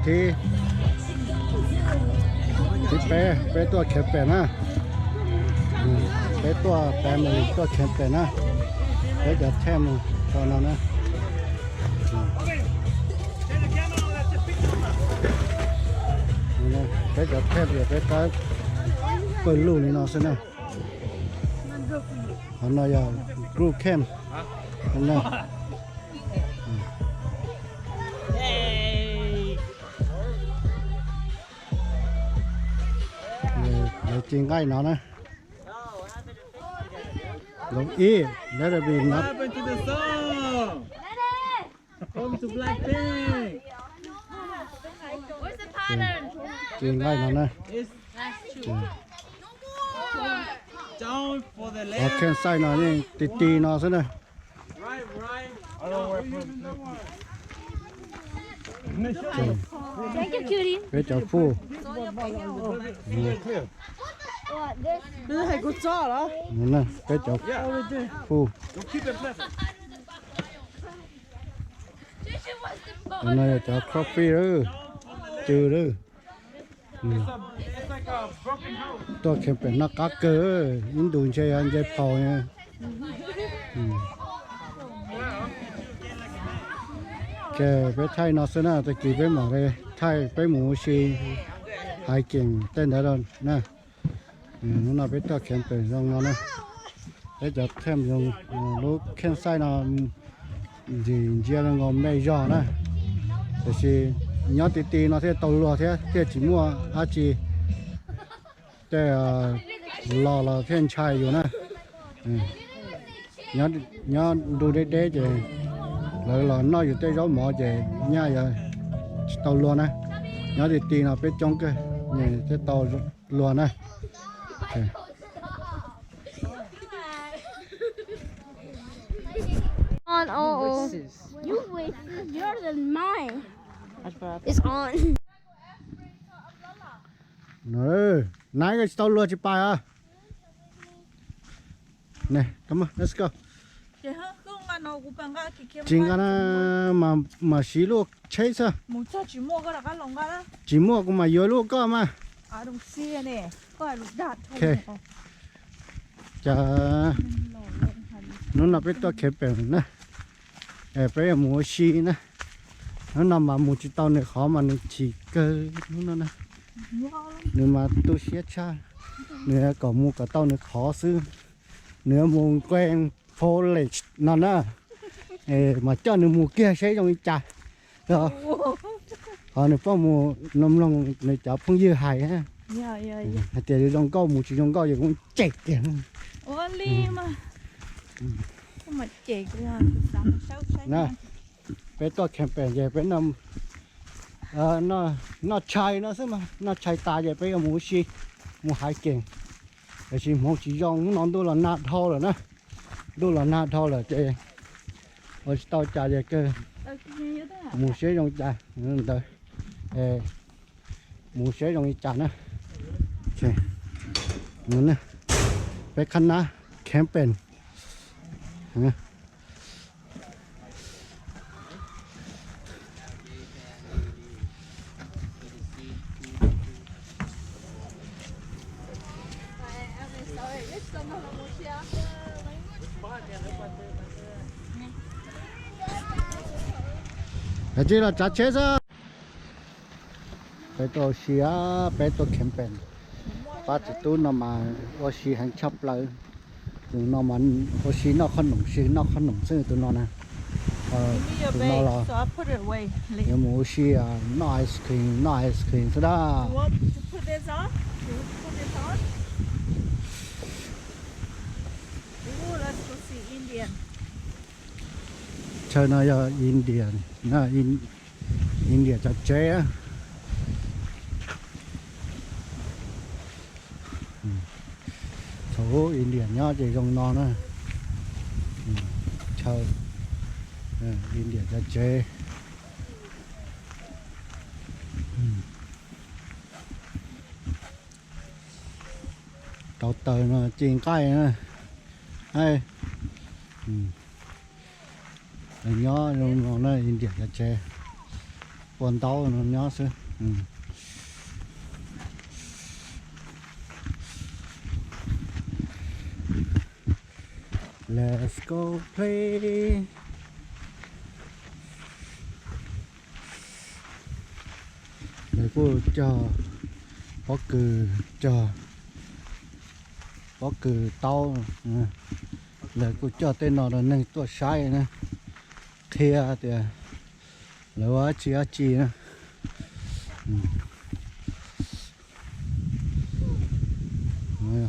Thib, thib peb, peb tuaj camping na. Peb tuaj family tuaj camping na. Peb cov tent so no na. Peb cov tent yog peb tab pawg lug li no xwb na. Qhov no yog group camp. Lawv ci nqaij no na. Lov ib, let it be not. What happened to the song? Come to Blackpink. Where's the pattern? Ci nqaij no na. It's down for the left. Campsite no yeej ti ti no xwb na. Right, right. Thank you, cutie. Peb cov food. Peb cov food. Cov no yog cov coffee lawm, cw lawm. Tuaj camping noj qab kawg, ib ntus ntshe nce phaus. Ces peb thaij no xwb na, tag kis peb mam li thaij peb mus ua si hiking tej ntawd na. Hnub no peb tuaj camping zoo no na. Peb cov tent zoo, lub campsite no ntxim ntsia zoo nkaus me zog na. Tiam sis nyob ti ti no thiaj tau luag thiab thiaj tsis muaj dab tsi tej los los thiaj ntshai yus na. Nyob ntu deb deb ces lawv los noj yus tej zaub mov ces nyaj yuav tsis tau luag na. Nyob ti ti no peb coob kawg thiaj tau luag na. On, oh, oh. You wait, yours and mine. It's on. Nai, koj tsis tau luag tsis pais os. Let's go. Tsis nqa na, mas siv lub tsheb xwb. Tsis muaj kuv mam yuav lub koj mas. Cas hnub no peb tuaj camping na, peb yuav mus ua si na. Hnub no mas mus tsis tau nws qhov mas nws chim kawg hnub no na. Nws mas tu siab tshaj, nws kom mus kom tau nws qhov xwb. Nws mus nqe college no na, mas coj nws mus kiag seb zoo li cas. Qhov nws pheej mus mloog nws cov phooj ywg hais, hais tias zoo nkauj, mus tsis zoo nkauj ces kuj cem kiag. Peb tuaj camping ces peb noj tshais no xwb mas, noj tshais tas ces peb yuav mus ua si, mus hiking. Tiam sis hmoov tsis zoo, hnub no ntuj los nag dhau lawm na. Ntuj los nag dhau lawm ces ua tsis tau cas ces kawg mus seb zoo cas ntawd, mus seb zoo li cas na. Peb khab nab camping. Kav tsij los tsav tsheb xwb. Peb tuaj ua si, peb tuaj camping. Pab txiv tub no mas ua si heev tshaj plaws. Tus no mas ua si noj qhob noom, sis noj qhob noom xwb tus no na. Tus no los yuav mus ua si noj ice cream, noj ice cream xwb dab. Chaw no yog India, India cov tsev. Thaum India nyob ces zoo no na. Chaw India cov tsev. Rauv taws no ci nqaij na. Nyob zoo no na, India cov tsev. Ua ntaub no nyob xwb. Let's go play. Lawv kuj cog pob kws, cog pob kws taub. Lawv kuj coj tej no rau neeg tuaj saib na, qhia tias lawv ua dab tsi dab tsi na.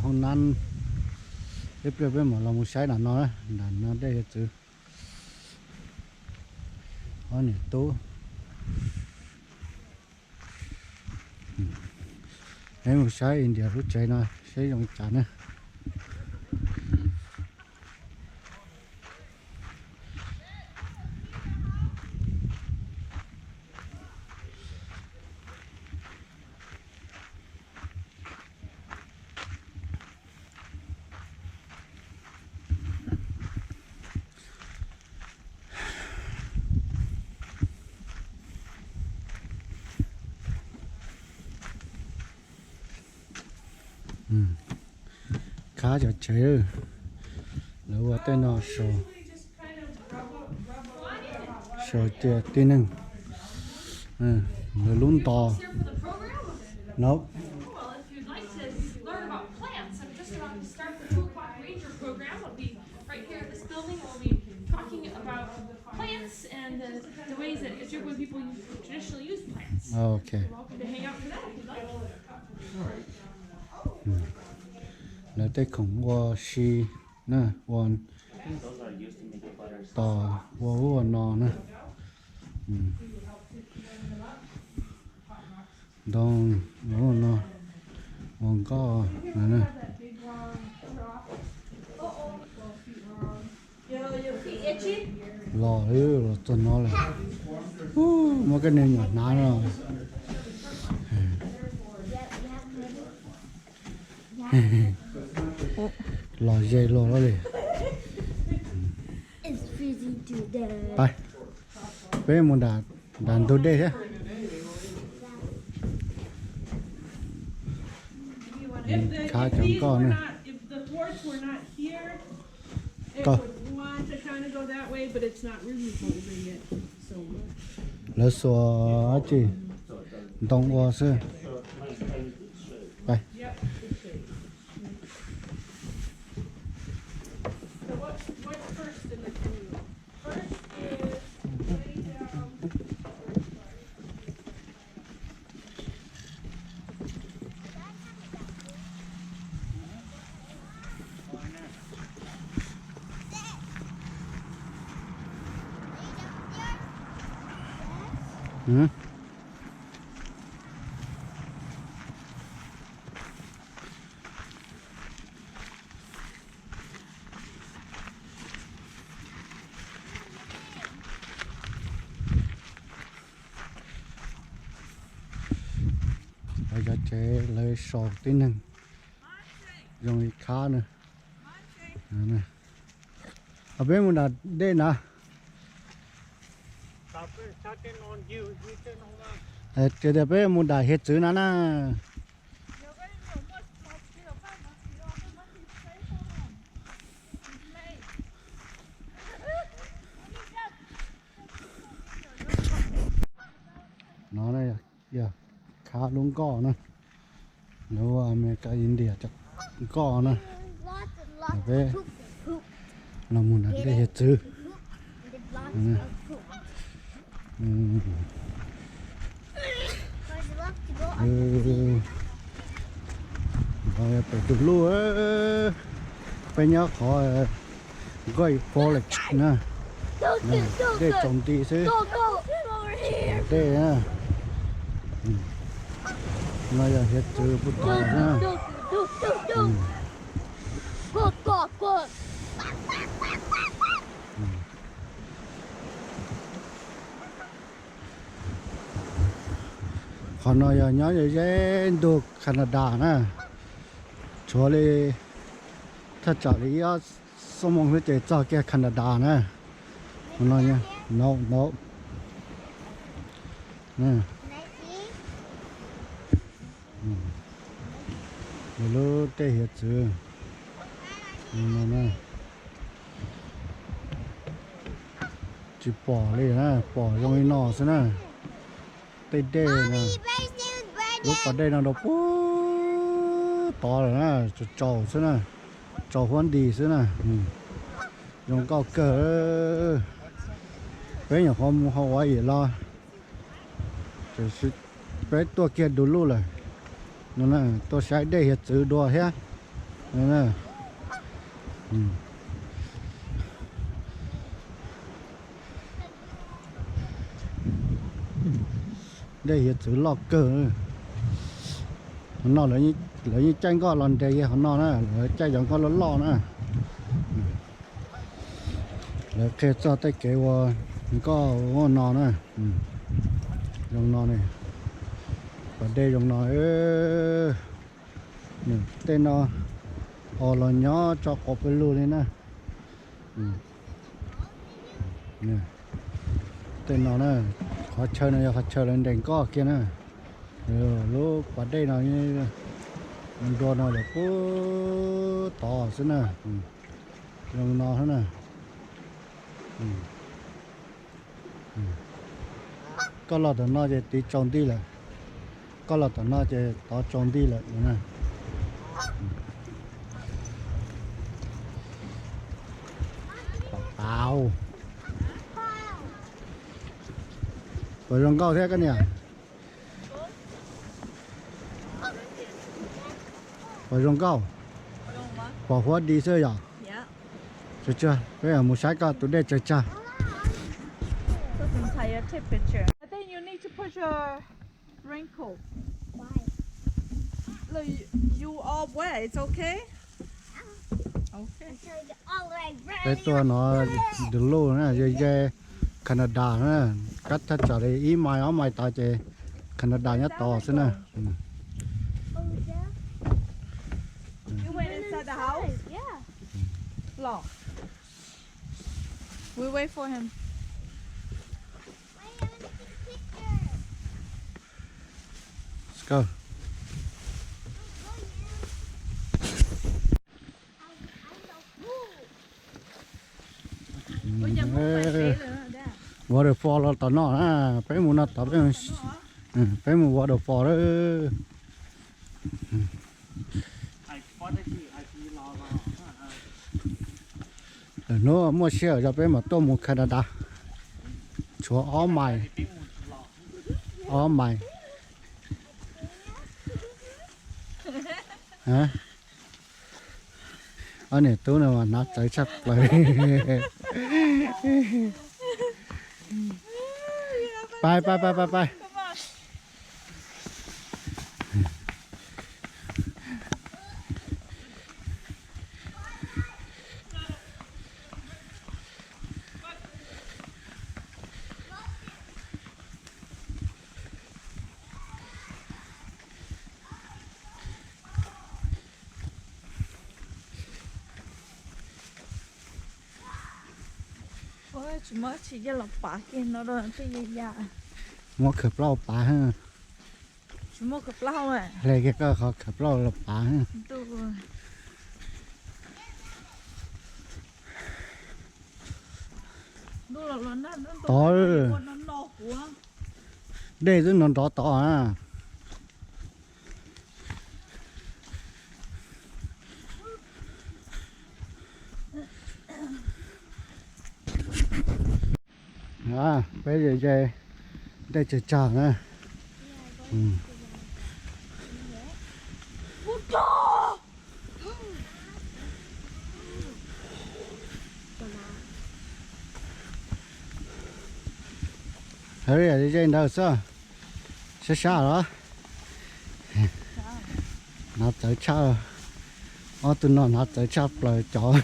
Hoob nab, ib pliag peb mam los mus saib nram no, nram no dej hiav txwv. Ob niam tub, peb mus saib India lub tsev no saib zoo li cas na. Khab cov tsev, lawv ua tej no sau, sau cia tib neeg. Lawv lub nto no. Ok. Lawv tej khoom ua si na, ua tos ua ub ua no na. Ntoo ua no, ua nkoj no. Los, los txog no lawm. Muab koj niag nyuam hnav no. Los ze los li. Peb mus nram ntug dej thiab. Khab cov nkoj na. Lawv xuas dab tsi, ntoo ua xwb. Lawv cov tsev lawv sau tib neeg zoo li khab na. Peb mus nram dej na. Tias tias peb mus nram hiav txwv na na. No yog khab lub nkoj na. Lawv ua Amelikas India cov nkoj na. Peb los mus nram dej hiav txwv. Pem tus luj, peb nyob qhov Great Falls na. Dej tsaus nti xwb. Dej na. No yog hiav txwv puag tod na. Qhov no yog nyob ze ze ntug Canada na. Tshuav li thaj tsam li ib ob xuab moos xwb ces txog kiag Canada na. Qhov no, no, no. na. Lub dej hiav txwv no na. Tsis pom li na, pom zoo li no xwb na. Tej dej na, lub pas dej no rau puag tod lawm na, tsaus tsaus xwb na, tsaus huab nti xwb na. Zoo nkauj kawg. Peb nyuam qhuav mus hauv ua yam los, peb tuaj kiag du lug lawm. Tuaj saib dej hiav txwv dua thiab. Dej hiav txwv loj kawg. Hov no lawv yeej caij nkoj los nres hov no na, lawv caij cov nkoj loj loj na. Lawv qhia txog tej kev ua nkoj ua no na. Zoo no ne, pas dej zoo no. Tej no os los nyob tso quav pw lug li na. Tej no na, qhov chaw no yog qhov chaw lawv nres nkoj kiag na. Lub pas dej no dua no lawm puag tod xwb na. Zoo no xwb na. Koj los tom no ces tiv tsaus nti lawm. Koj los tom no ces tov tsaus nti lawm. Pam pam, puas zoo nkauj thiab koj niam? Puas zoo nkauj? Pom huab di xwb yom? Tsuag tsuag, peb mus saib koj tus dej tsawg tsag. I think you need to put your raincoat. Why? Look, you, you all wet. It's okay. Okay. Peb tuaj no du lug na, ze ze Canada na, cách thaj tsam li ib mais ob mais tod ces Canada nyob tod xwb na. You went inside the house? Yeah. Los. We wait for him. Let's go. Waterfall los tom no na, peb mus no tom peb, peb mus waterfall lawm. Lwm hnub muaj sij hawm yog peb mam tuaj mus Canada. Tshuav ob mais, ob mais. Ob niam tub no mas hnav txawv tshaj plaws. Pais pais pais pais pais. Tsis muab tsis yeej los pav kiag no rau tej ya ya. Muab khawv plaub pav. Tsis muaj khawv plaub. Hle kiag koj qhov khawv plaub los pav. Tod, dej twb nrov nrov tod a. Peb ze ze dej tsawg tsag na. Ze ze ntawd xwb, sab sab los. Hnav txawv tshaj, ob tug no hnav txawv tshaj plaws cov.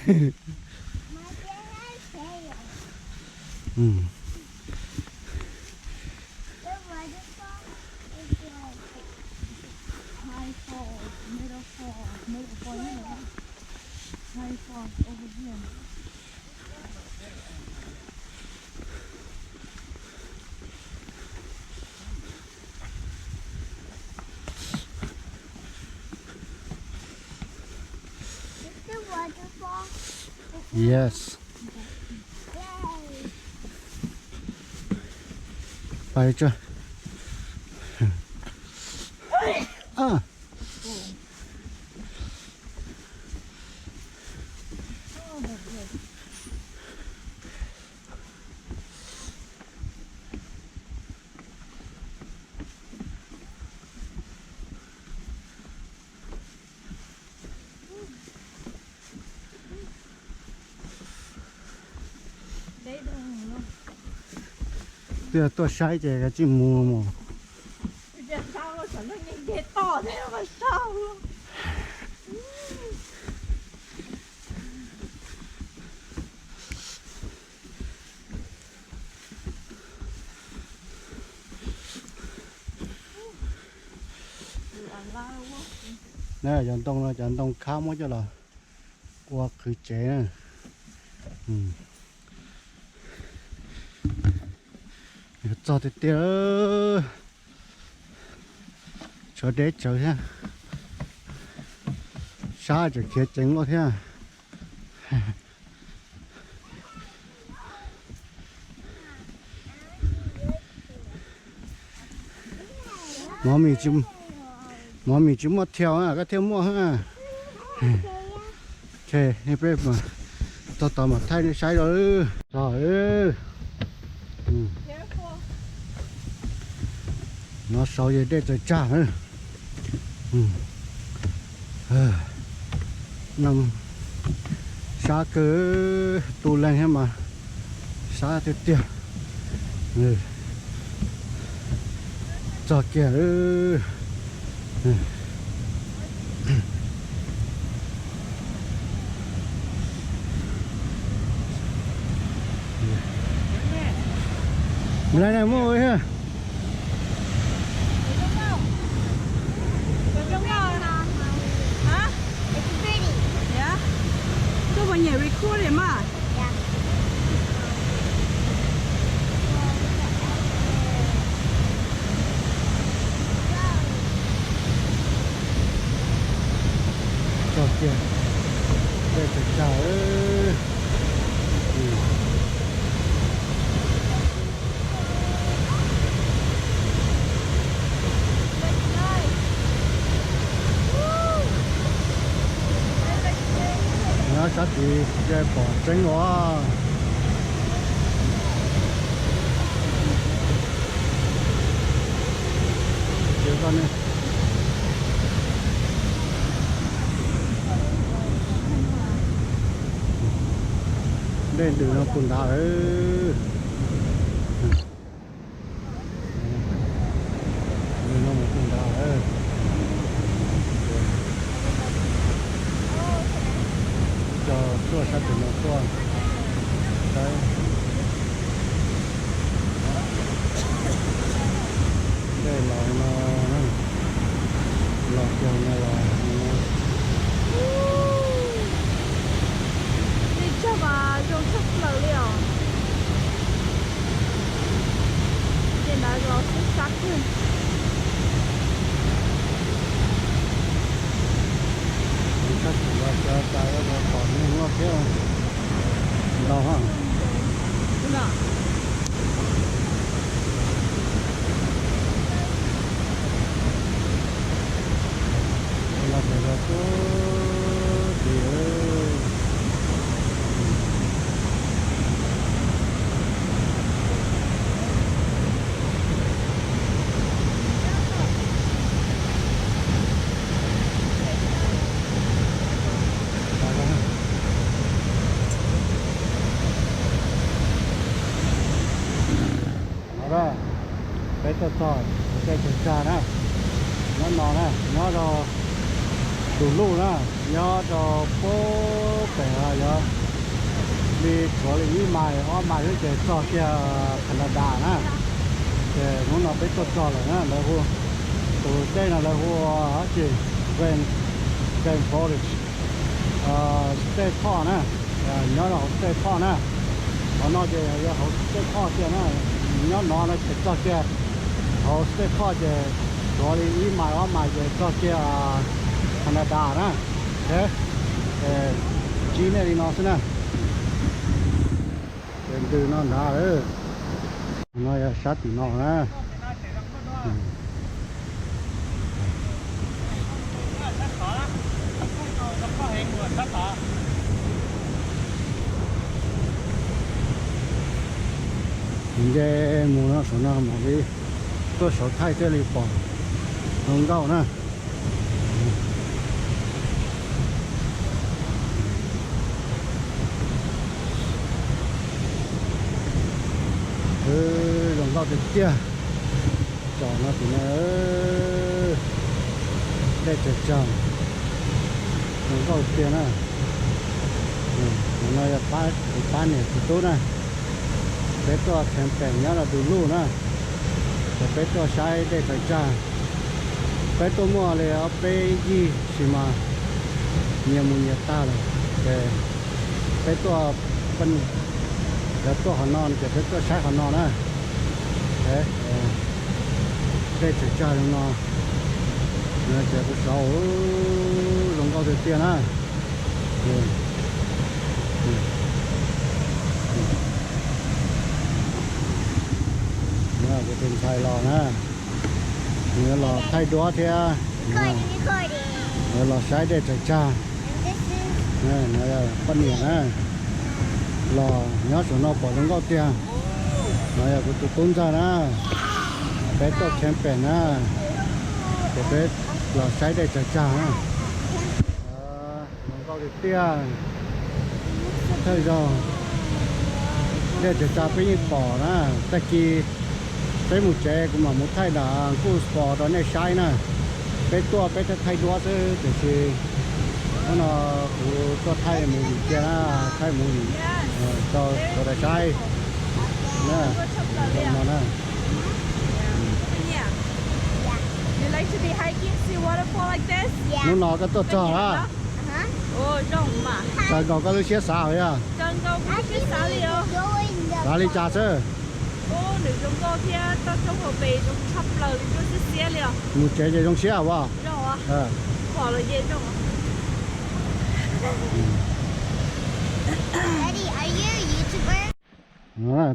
Yes. Pais tso. Twb yog tuaj saib ces kav tsij mus mog. Cov ntoo no cov ntoo khab muab coj los ua qhwv tsev na. Yuav txog tiag tiag, tshuav deb tsawv thiab, sab tseem khiav ceev luaj thiab. Mov mis tsis muaj thiaus, koj thiaj muaj. Peb txog tod mam thaij nej saib os. Nov saud yog dej txawm tsag. Sab kawg, tu leeg thiab mas sab tiag tiag. Txog kiag. Nplai na muaj thiab. Koj puas nyiam record mas? Txog kiag, dej txawm tsag. Nyob sab tid pom tseeb os. Dej ntws no puag nrad lawm. Ntws no mus puag nrad lawm. Coj tuaj sab tim no tuaj saib. Dej los no, los kiag no los no. Dej tsag mas zoo tshaj plaws li os. Ces ntawd los xwb sab kawg. Sab tim los cov tas los pom neeg loj thiab. Ntau ha. Los pem los tuaj tim. Peb tuaj txog dej txawm tsag na, nyob no na, nyob rau Duluj na, nyob rau pem pem yog li tshuav li ib mais ob mais xwb ces txog kiag Canada na. Ces hnub no peb tuaj txog lawm na, lawv hu, tus dej no lawv hu dab tsi, Rain, Rainforest State Park na, nyob rau hauv State Park na. Qhov no ces yog hauv State Park kiag na, nyob no no ces txog kiag hauv State Park ces tshuav li ib mais ob mais ces txog kiag Canada na. Ces Tsib nej li no xwb na. Ces ntws no nrad lawm. No yog sab tim no na. Nce mus no saum no mam li tuaj saud thaij thiaj li pom zoo nkauj na. Zoo nkauj tiag tiag. Tsom no tim no dej tsawg tsawg, zoo nkauj tiag na. No yog kuv pab niam txiv tub na, peb tuaj camping nyob rau Duluth na, ces peb tuaj saib dej tsawg tsawg. Peb tuaj muaj li ob peb yig sis mas nyias mus nyias tag lawm, ces peb tuaj, cov tuaj qhov no ces peb tuaj saib qhov no na. Dej tsawg tsawg zoo no, ces kuv saud zoo nkauj tiag tiag na. Kuv tus ntxhais los na, nws los thaij duab thiab, nws los saib dej tsawg tsawg. Poj niam na, los nyob saum no pom zoo nkauj tiag. No yog kuv tus tub ntxawg na, peb tuaj camping na, ces peb los saib dej tsawg tsawg na. Zoo nkauj tiag tiag. Thawj zaug dej tsawg tsawg peb yeej pom na, tag kis peb mus tsev kuv mam mus thaij nram Good Spot rau nej saib na. Peb tuaj peb thaij thaij duab xwb tiam sis hnub no kuv tuaj thaij movie kiag na, thaij movie rau sawv daws saib na. Zoo no na. Hnub no koj tuaj txog lawm. Txawm nkaus koj lub siab xav yog? Xav li cas xwb? Mus tsev ces zoo siab as.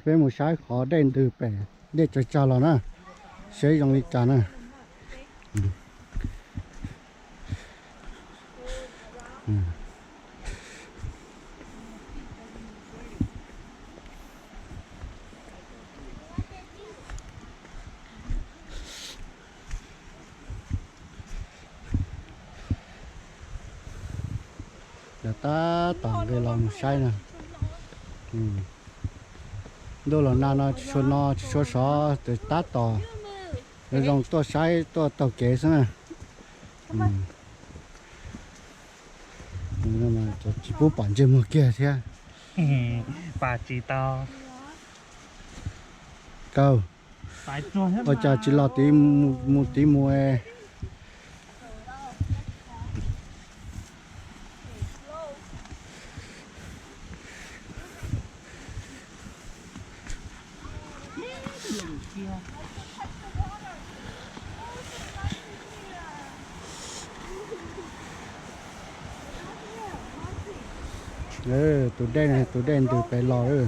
Peb mus saib qhov dej ntws pem dej tsawg tsawg los na, saib zoo li cas na. Lawv tab tom nqes los mus saib na. Ntuj los nag no tsis tshua no tsis tshua sov ces tab tom zoo tuaj saib tuaj taug kev xwb na. Tsis pub pom ntsej muag kiag thiab. Kaw, ua cas tsis los tiv mus tiv mus. Tus dej, tus dej ntws pem los.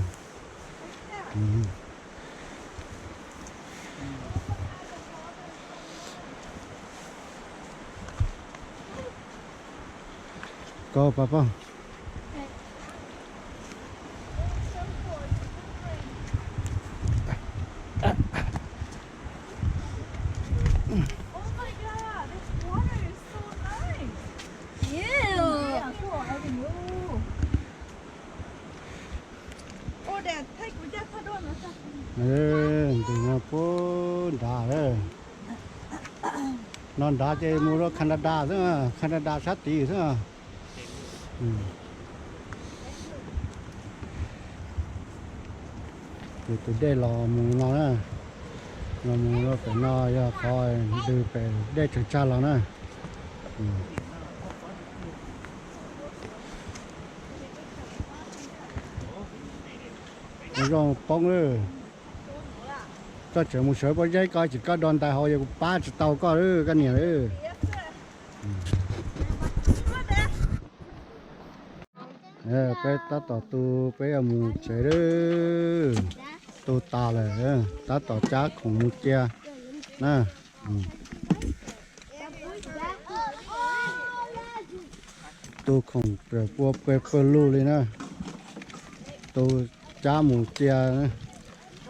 Koj pab poj. Ntws no puag nrad, no nrad ces mus rau Canada xwb, Canada sab tid xwb. Ces tus dej los mus no na, los mus rau pem no yog qhov ntws pem dej tsawg tsawg los na. Zoo poob lawm. Koj tseem mus sawv pob zeb koj tsis koj do ntais hauv yog kuv pab tsis tau koj lawm koj niam lawm. Peb tab tom tu, peb yuav mus tsev lawm. Tu tas lawm, tab tom cab khoom mus cia na. Tu khoom pua pawg lug li na. Tu cab mus cia.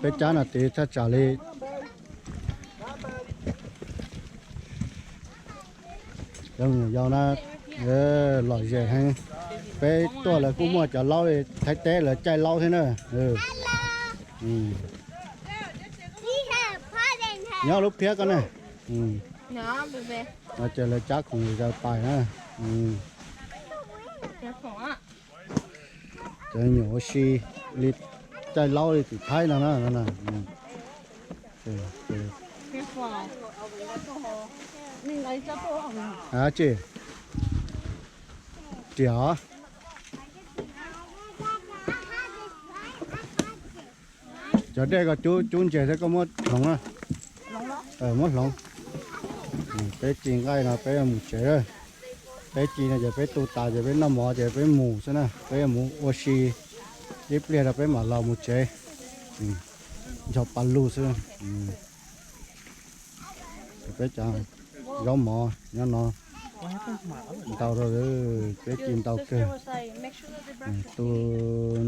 Peb cab no tid thaj tsam li. Cov me nyuam yaus na, lom zem heev. Peb tuaj lawv kuj muaj cov laub li, Thaib teb lawv caij laub thiab na. Nyob lub phiab koj ne. Ces lawv cab khoom zaws pais na. Cov me nyuam ua si li caij laub li tim Thaib no na. Tsis riam os. Cov dej koj cub cub ntses thiab koj muab hloov na. Muab hloov. Peb ci nqaij no peb mus tsev. Peb ci no ces peb tu tas ces peb noj mov ces peb mus xwb na, peb mus ua si ib pliag rau peb mam los mus tsev. Ncho pa lug xwb. Peb cov zaub mov nyob no ntau, peb ci ntau kawg. Tu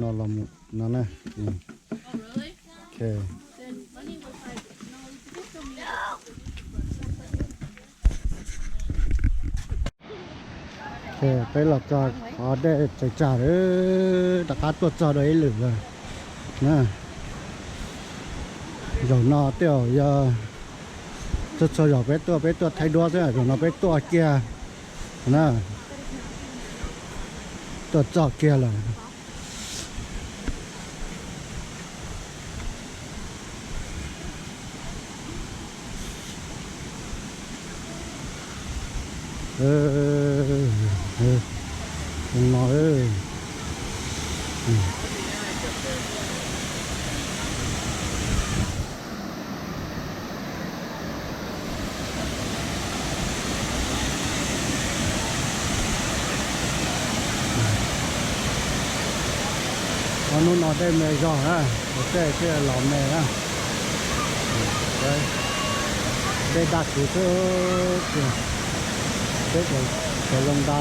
no los mus no na. Peb los txog qhov dej tsaws tsag lawm, rov qab tuaj txog dua ib lwm lawm na. Zaum no tej zaum yog txhua txhua zaum peb tuaj, peb tuaj thaij duab xwb, zaum no peb tuaj kiag na, tuaj txog kiag lawm. No, hnub no dej me zog na, tej thiaj los me na. Dej dag kuv xwb, peb cov zoo nta.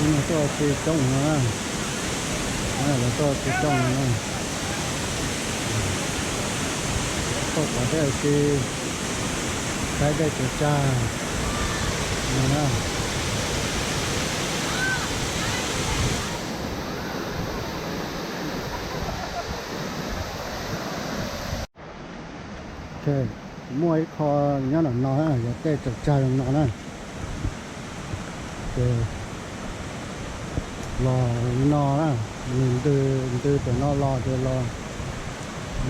Hnub no tuaj ua si coob no, lawv tuaj ua si coob no, tuaj qhov dej ua si, saib dej tsaws tsag no na. Muaj ib qho nyob nram no, yog tej tsaws tsag zoo no na. Ces los no na, nws ntws ntws pem no los ces los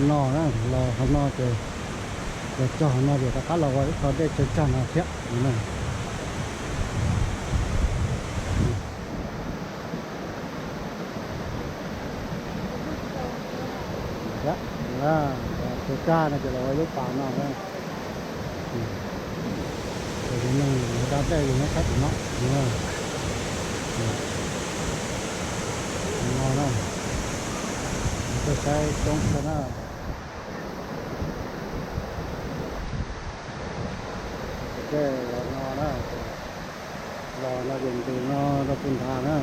no na, los qhov no ces, los txog qhov no ces rov qab los ua ib qho dej tsaws tsag no thiab. Tsaws tsag no ces los ua lub pas no na. Ces cov neeg lawv da dej ces nyob sab tim no. No na, tuaj saib coob kawg na. Dej los no na, los no ces ntws no rau puag nrad na.